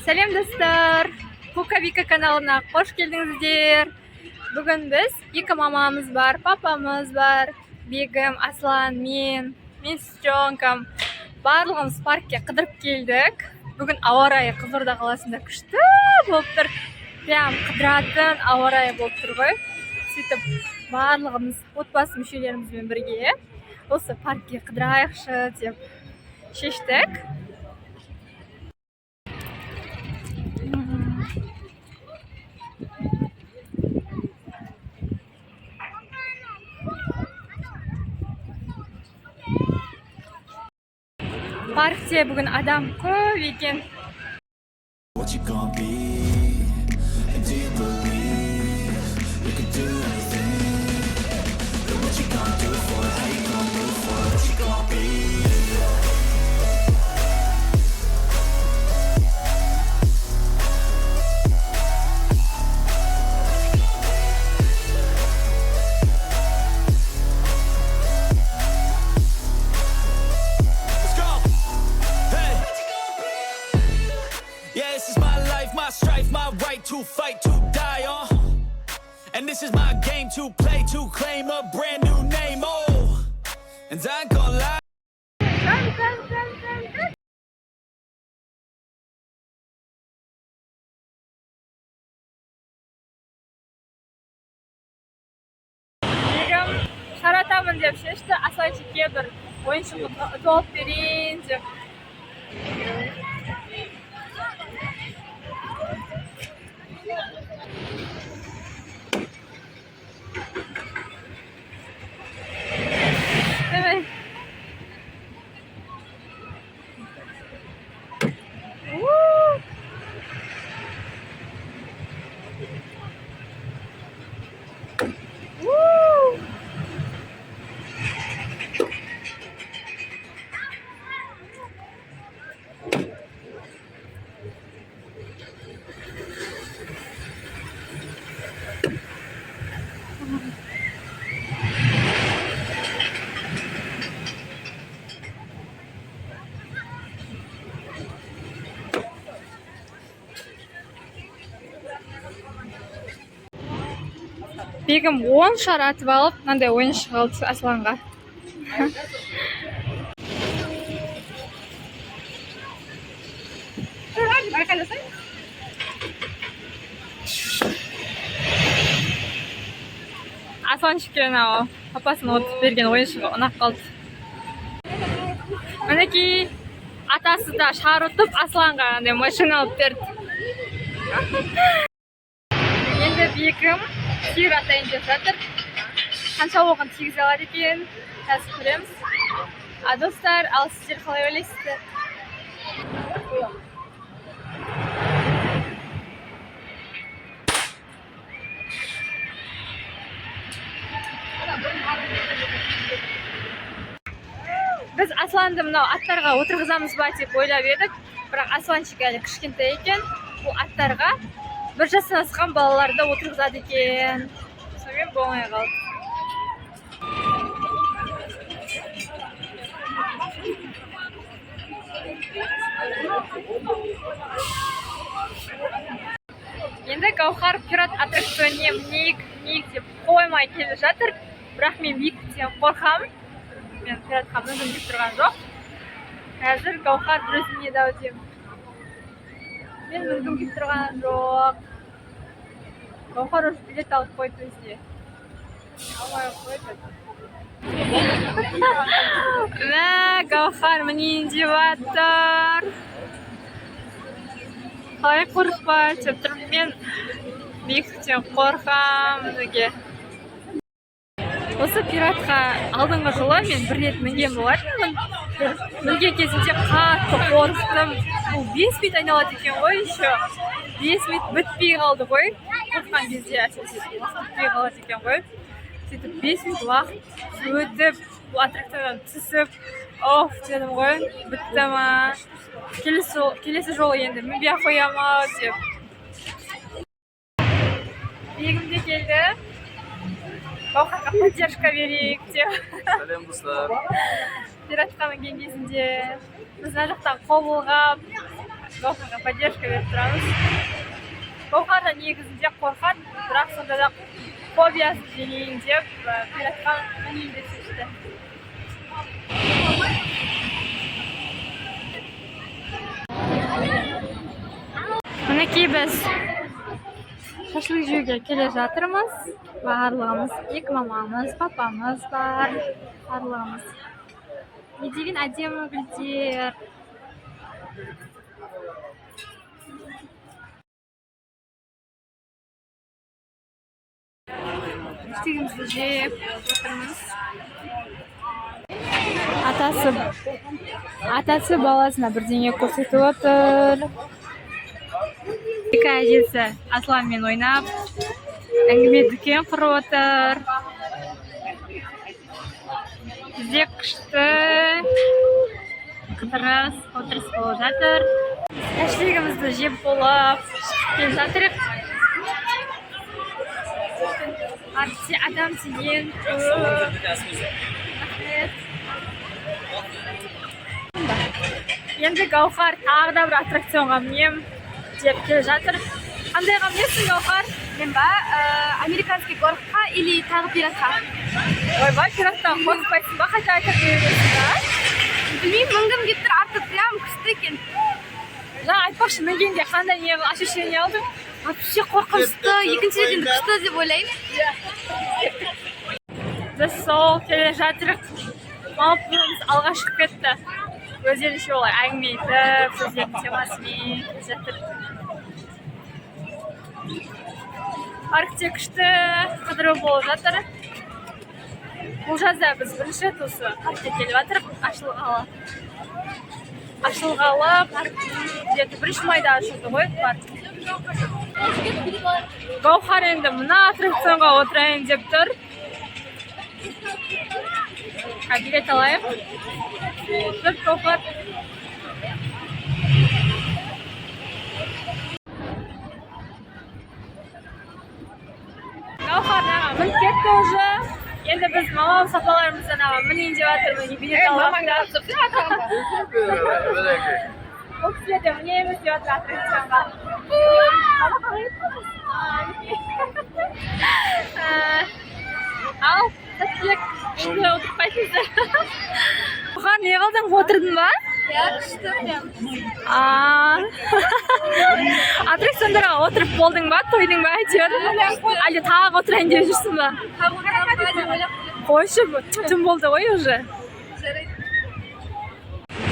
Сәлем, достар! Кукабика каналына қош келдіңіздер! Бүгін біз екі мамамыз бар, папамыз бар, Бегім, Аслан, мен, сестренкам, барлығымыз паркке қыдырып келдік. Бүгін ауа райы Қызылорда қаласында күшті болып тұр. Прям қыдыратын ауа райы болып тұр ғой. Сөйтіп, барлығымыз отбасы мүшелерімізбен бірге осы паркке қыдырайықшы деп шештік. Паркте бүгін адам көп екен. What you gonna be? And do you believe you can do anything? But what you gonna do for it? How you gonna move for it? What you gonna be? Let's go! Hey! Yeah, this is my life, my strife, my right to fight, to die on. And this is my game to play, to claim a brand new name, oh. And I ain't gonna lie. Run, run, run, run, run. Бегім шар атамын деп шешті, Асланчикке бір ойыншық ұтып алып берейін деп. Давай. У! У! Бегім 10 шар атып алып, мынандай ойыншық алды Асланға. Айқайласай. Асланчикке мынау папасының ұтып берген ойыншығы ұнап қалды. Мінекей, атасы да шар ұтып, Асланға андай машина алып берді. Енді Бегім тир атайын деп жатыр. Қанша оғын тигізе алады екен, қазір көреміз. А, достар, ал сіздер қалай ойлайсыздар? Біз Асланды мынау аттарға отырғызамыз ба деп ойлап едік, бірақ Асланчик әлі кішкентай екен. Бұл аттарға 1 жастан асқан балаларды отырғызады екен, сонымен болмай қалды. Енді Гаухар пират аттракционіне мінейік, мінейік деп қоймай келе жатыр, бірақ мен биіктіктен қорқамын, мен пиратқа мінгім келіп тұрған жоқ. Қазір Гаухар бір өзі мінеді ау деймін, мен мінгім келіп тұрған жоқ. Гаухар уже билет алып қойды өзіне, алмай ақ қойды. Мә, Гаухар мінейін деп жатыр, қалай қорықпа деп тұрмын. Мен биіктіктен қорқамын. Мінуге осы пиратқа алдыңғы жылы мен бір рет мінген болатынмын. Мінген кезімде қатты қорықтым. Бұл 5 минут айналады екен ғой, еще 5 минут бітпей қалды ғой. Қорыққан кезде, әсіресе, уақыт бітпей қалады екен ғой. Сөйтіп, 5 минут уақыт өтіп, бұл аттракционнан түсіп, оф дедім ғой, бітті ма, келесі жолы енді мінбей ақ қоямын ау деп. Бегім де келді, Гаухарға поддержка берейік деп. Сәлем, достар! Пиратқа мінген кезінде біз мына жақтан қол бұлғап, Гаухарға поддержка беріп тұрамыз. Гаухар да негізінде қорқады, бірақ сонда да фобиясын жеңейін деп пиратқа мінейін деп шешті. Мінекей, біз шашлык жеуге келе жатырмыз барлығымыз. Екі мамамыз, папамыз бар, барлығымыз. Не деген әдемі гүлдер! Іштегімізді жеп отырмыз. Атасы баласына бірдеңе көрсетіп отыр. Екі әжесі Асланмен ойнап, әңгіме дүкен құрып отыр. Бізде күшті қыдырыс, отырыс болып жатыр. Шашлигімізді жеп болып, шығып келе жатырық. Адам деген көп. Рахмет. Енді Гаухар тағы да бір аттракционға мінемін деп келе жатыр. Қандайға мінесің, Гаухар? Мен ба, американский горка или тағы пиратқа. Ойбай, пираттан қорықпайсың ба? Қайта айта бересің ба? Білмеймін, мінгім келіп тұр, арты прям күшті екен. Жаңа, айтпақшы, мінгенде қандай не ощущение алдың? Вообще қорқынышты, екінші рет енді күшті деп ойлаймын. Біз сол келе жатырық. Мама, алға шығып кетті. Өздерінше олар әңгіме айтып, өздерінің темасымен келе жатыр. Паркте күшті қыдыру болып жатыр. Бұл жазда біз бірінші рет осы паркке келіп жатырық ашылғалы. Ашылғалы парк где-то 1 майда ашылды ғой парк. Гаухар енді мына аттракционға отырайын деп тұр. А билет алайық. Тұр, Гаухар. Гаухар аға мініп кетті уже. Енді біз мамам, папаларымыздан аға мінейін деп жатырмыз, билет алып. Ол кісілер де мінеміз деп жатыр аттракционға. Мама, қалай еттіңіз? Ал, сәттілік, күшті отырып қайтыңыздар. Бұған не қылдың, отырдың ба? Иә, күшті прям. Аттракциондарға отырып болдың ба, тойдың ба әйтеуір? Әлде тағы отырайын деп жүрсің ба? Тағы отырамын ба деп ойлап. Қойшы, түн болды ғой уже. Жарайды.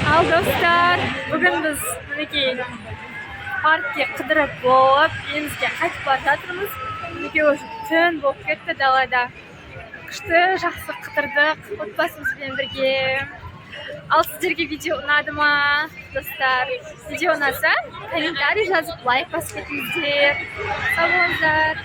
Ал, достар, бүгін біз, мінекей, паркке қыдырып болып, үйімізге қайтып бара жатырмыз. Мінекей, уже түн болып кетті далада. Күшті, жақсы қыдырдық отбасымызбен бірге. Ал сіздерге видео ұнады ма, достар? Видео ұнаса, комментарий жазып, лайк басып кетіңіздер. Сау болыңыздар.